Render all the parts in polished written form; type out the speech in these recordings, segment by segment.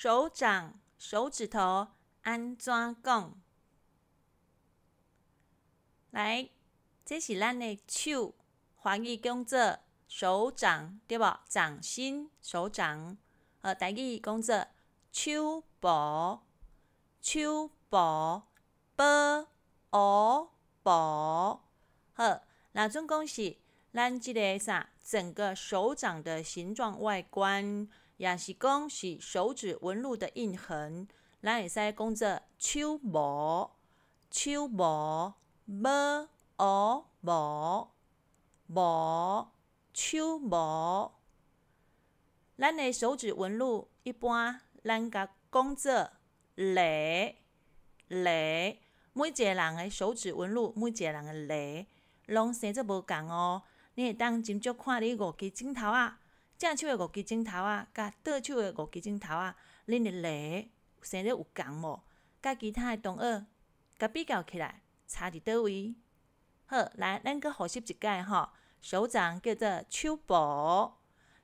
手掌、手指頭按怎講？來，這是咱的手，華語講做手掌，對無？掌心、手掌。好，台語講做手脯、手脯、脯、烏脯。好，若準講是咱這个啥，整個手掌的形狀外觀，也是講是手指紋路的印痕，咱會使講做手模、手模、無、烏、模、模、手模。咱的手指紋路一般，咱共講做螺螺，每一個人的手指紋路，每一個人的螺，攏生做無仝哦。你會當斟酌看你五支指頭仔，正手的五支指頭仔，佮倒手的五支指頭仔，恁的螺生得有仝無？佮其他的同學共比較起來，差佇佗位？好，來，咱閣複習一擺吼，手掌叫做手脯。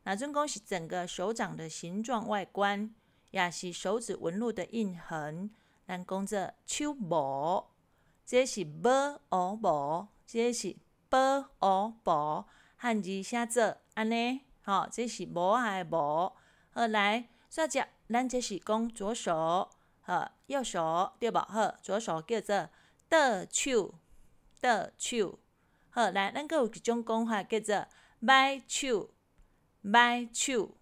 若準講是整個手掌的形狀外觀，也是手指紋路的印痕，咱講做手模。這是無烏無，這是脯烏脯，漢字寫做按呢，吼，這是模仔的模。好，來，煞接，咱這是講左手，好，右手對無？好，左手叫做倒手，倒手。好，來，咱閣有一種講法叫做䆀手。䆀手，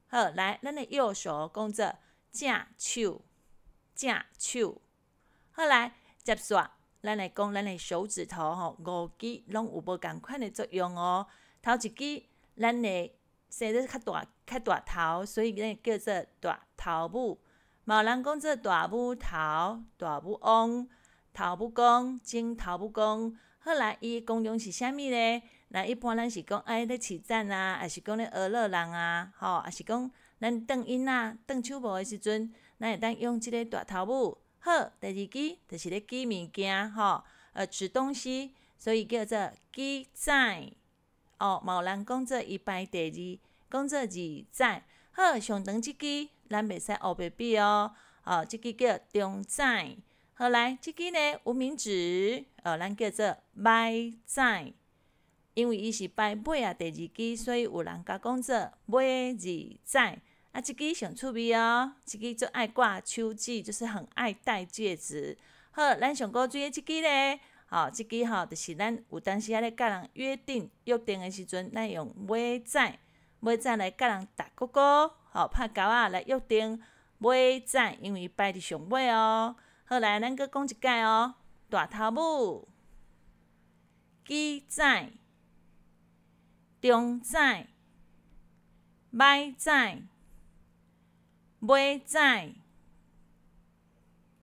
好，來，咱的右手講做正手，正手。好，來，接續，咱來講咱的手指頭吼，五支攏有無仝款的作用哦。頭一支，咱的生得較大，較大頭，所以咱叫做大頭拇。嘛有人講做大拇頭、大拇翁、頭拇公、指頭拇公。好來，伊的功用是啥物咧？那一般咱是講愛咧飼棧啊，抑是講咧呵咾人啊，吼，抑是講咱轉囡仔、轉手無的時陣，咱會當用這个大頭拇。好，第二支就是咧指物件，吼，指東西，所以叫做指指。哦，嘛有人講做伊排第二，講做二指。好，上長這支咱袂使烏白比哦，哦，這支叫中指。好來，這支呢無名指，哦，咱叫做尾指。因為伊是排尾仔第二支，所以有人共講做尾二指。啊，這支上趣味哦，這支足愛掛手指，就是很愛戴戒指。好，咱上古注意這支咧，吼，這支吼就是咱有當時仔咧佮人約定、約定的時陣，咱用尾指、尾指來佮人踏勾勾，吼，拍勾仔來約定尾指，因為排佇上尾哦。好，來，咱閣講一擺哦，大頭拇、指指、中指、尾指、尾指。